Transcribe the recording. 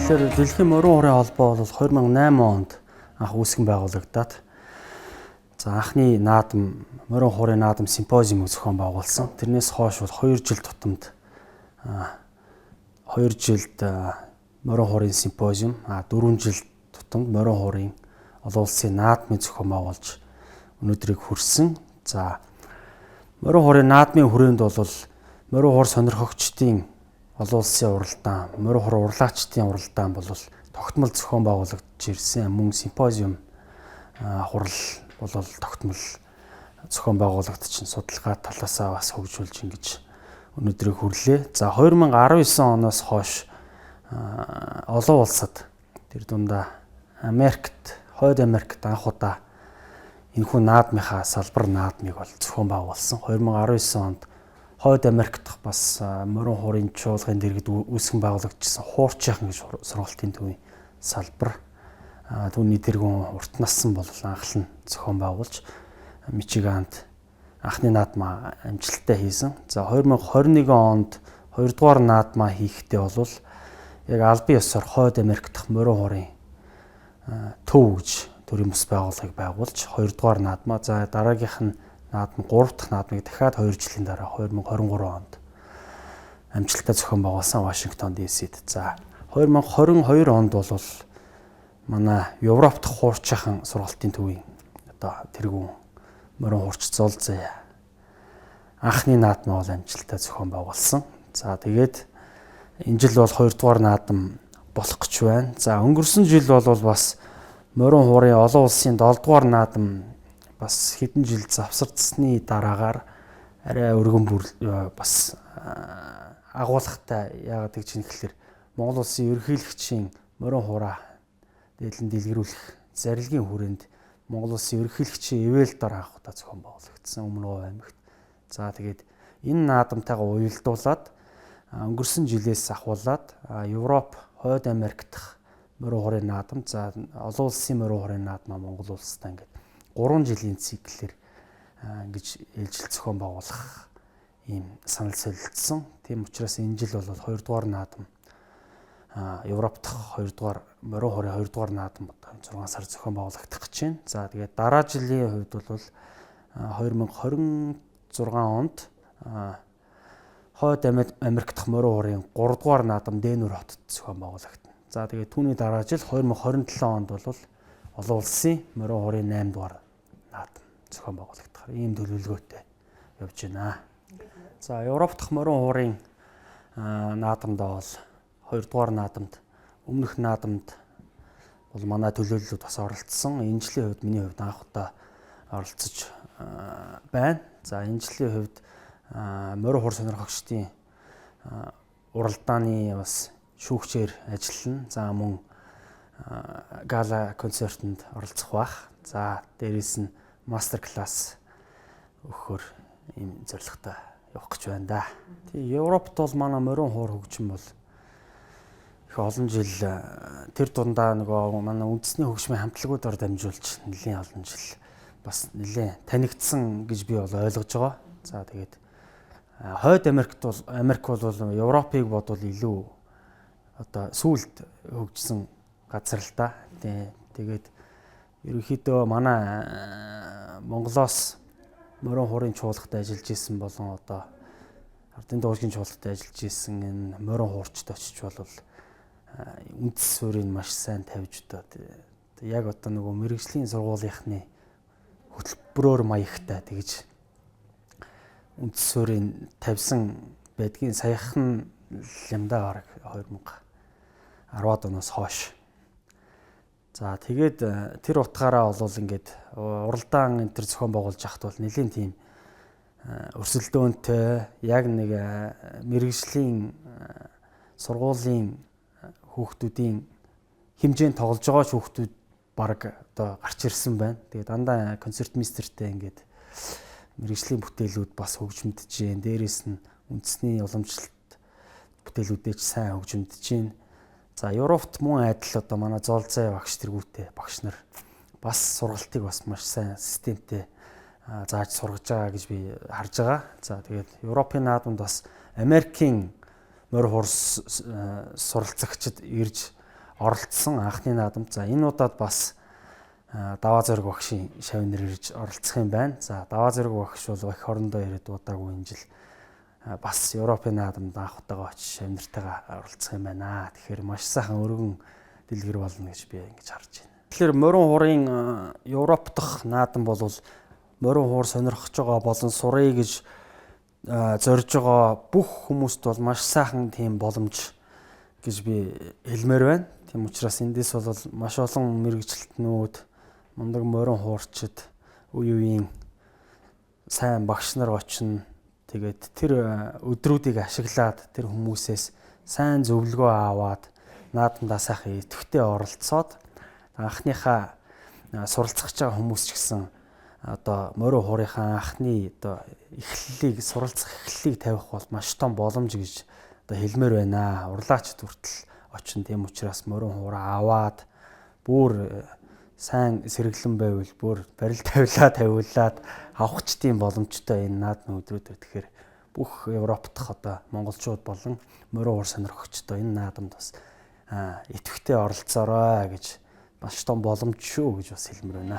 Тэгэхээр Дэлхийн морин хуурын холбоо бол 2008 онд анх үүсгэн байгуулагдаад, за, анхны наадам, морин хуурын наадам симпозиум зохион байгуулсан. Тэрнээс хойш бол 2 жил тутамд, 2 жилд морин хуурын симпозиум, 4 жил тутамд морин хуурын олон улсын наадмын зохион байгуулж өнөөдрийг хүрсэн. За, морин хуурын наадмын хүрээнд бол морин хуур сонирхогчдын олон улсын уралдаан, морин хуур урлаачдын уралдаан бол тогтмол зохион байгуулагдаж ирсэн. Мөн симпозиум, хурал бол тогтмол зохион байгуулагдаж, судалгаа талаасаа бас хөгжүүлж ингэж өнөөдрийг хүрлээ. За, 2019 оноос хойш олон улсад, тэр дундаа Америкт, Хойд Америкт анх удаа энэхүү наадмынхаа салбар наадмыг бол зохион байгуулсан. 2019 онд Хойд Америк дахь бас морин хуурын чуулгын дэргэд үүсгэн байгуулагдсан хуурчийнхан гэж сургалтын төвийн салбар, түүний тэргүүн урт нассан бол анхлан зохион байгуулж Мичиганд анхны наадмаа амжилттай хийсэн. За, 2021 онд хоёрдугаар наадмаа хийхдээ бол яг албан ёсоор Хойд Америк дахь морин хуурын төв гэж төрийн бус байгууллагыг байгуулж хоёрдугаар наадмаа, за, дараагийнх нь наадам, гурав дахь наадмыг дахиад 2 жилийн дараа 2023 онд амжилттай зохион байгуулсан Вашингтон DC-д. За, 2022 онд бол манай Европ дахь хуурчийнхан сургалтын төвийн одоо тэргүүн морин хуурч Золзая анхны наадмаа бол амжилттай зохион байгуулсан. За, тэгээд энэ жил бол хоёрдугаар наадам болох гэж байна. За, өнгөрсөн жил бол бас морин хуурын олон улсын 7 дугаар наадам бас хэдэн жил завсардсны дараагаар арай өргөн бүр бас агуулгатай. Яагаад гэж юм гэхэлэр Монгол улсын ерөнхийлөгчийн морин хуураа дээдлэн дэлгэрүүлэх зарилгын хүрээнд Монгол улсын ерөнхийлөгчийн ивэл дор анх удаа зохион байгуулагдсан Өмнө Говь аймагт. За, тэгээд энэ наадамтайгаа уялдуулаад өнгөрсөн жилээс ахуулаад Европ, Хойд Америк дахь морин хуурын наадам, за, олон улсын морин хуурын наадмаа Монгол улстай ингээд 3 жилийн циклээр ингэж ээлжил зохион байгуулах ийм санал солилцсон. Тийм учраас энэ жил бол 2 дугаар наадам, Европ дахь 2 дугаар морин хуурын 2 дугаар наадам одоо 6 сар зохион байгуулагдах гэж байна. За, тэгээд дараа жилийн хувьд бол 2026 онд Хойд Америк дахь морин хуурын 3 дугаар наадам Денвер хотод зохион байгуулагдана. За, тэгээд түүний дараа жил 2027 онд бол олон улсын морин хуурын 8 дугаар наадам зохион байгуулагдахаар ийм төлөвлөгөөтэй явж байна. За, Европ дахь морин хуурын наадамдаа бол 2 дугаар наадамд, өмнөх наадамд бол манай төлөөллүүд бас оролцсон. Энэ жилийн хувьд миний хувьд анх удаа оролцож байна. За, энэ жилийн хувьд морин хуур сонирхогчдын уралдааны бас шүүгчээр ажиллана. За, мөн гала концертод оролцох байх. За, дээрээс нь мастер класс өгөхөөр ийм зорилготой явах гэж байна да. Тий, Европт бол манай морин хуур хөгжим бол их олон жил тэр дундаа нөгөө манай үндэсний хөгжмийн хамтлагуудаар дамжуулж нэлийн олон жил бас нэлээд танигдсан гэж би бол ойлгож байгаа. За, тэгээд Хойд Америкт бол, Америк бол Европыг бодвол илүү одоо сүүлд хөгжсөн газар л да. Тий. Тэгээд ерөнхийдөө манай Монголоос морин хуурын чуулгад ажиллаж исэн болон одоо ардын дуугийн чуулгад ажиллаж исэн энэ морин хуурчд очиж бол үндэс суурийг маш сайн тавьж одоо яг одоо нөгөө мэргэжлийн сургуулийнхны хөтөлбөрөөр маягтай тэгж үндэс суурийг тавьсан байдгийн. Саяхан лямдаа бараг 2010-ад оноос хойш. За, тэгээд тэр утгаараа бол ингээд уралдаан энэ төр зохион байгуулж явахад бол нэлийн тийм өрсөлдөөнтэй, яг нэг мэргэжлийн сургуулийн хүүхдүүдийн хэмжээнд тоглож байгаа ч хүүхдүүд баг одоо гарч ирсэн байна. Тэгээд дандаа концертмейстертэй ингээд мэргэжлийн бүтээлүүд бас хөгжмөдөж гин. Дээрээс нь үндэсний уламжлалт бүтээлүүдээ ч сайн хөгжмөдөж гин. За, Европт мөн адил одоо манай Золзай багш тэргүүтээ багш нар бас сургалтыг бас маш сайн системтэй зааж сургаж байгаа гэж би харж байгаа. За, тэгээд Европын наадамд бас Америкийн морь хурс суралцагчид ирж оролцсон анхны наадамд. За энэ удаад бас Даваа Зориг багшийн шавнар ирж оролцох юм байна. За Даваа Зориг багш бол эх орондоо ирээд удаагүй энэ жил бас Европын наадамд анх удаага очиж шавнартайгаа оролцох юм байна. Тэгэхээр маш сайхан өргөн дэлгэр болно гэж би ингэж харж байна. Тэгэхээр морин хуурын Европ дахь наадам бол морин хуур сонирхож байгаа болон суръя гэж зорж байгаа бүх хүмүүст бол маш сайхан тийм боломж гэж би хэлмээр байна. Тийм учраас эндээс бол маш олон мэргэжилтнүүд, мундаг морин хуурчид, үе үеийн сайн багш нар очино. Тэгээд тэр өдрүүдийг ашиглаад тэр хүмүүсээс сайн зөвлөгөө аваад наадамдаа сайхан идэвхтэй оролцоод анхныхаа суралцах гэж байгаа хүмүүс ч гэсэн одоо морин хуурынхаа анхны одоо эхлэлийг суралцах эхлэлийг тавих бол маш том боломж гэж одоо хэлмээр байна. Урлаач хүртэл очин. Тийм учраас морин хуураа аваад бүр сайн сэргэлэн байвал бүр барил тавилаа тавиулаад авах ч тийм боломжтой энэ наадмын өдрүүд. Тэгэхээр бүх Европ дахь одоо монголчууд болон морин хуур сонирхогчдоо энэ наадамд бас идэвхтэй оролцоорой гэж маш том боломж шүү гэж бас хэлмээр байна.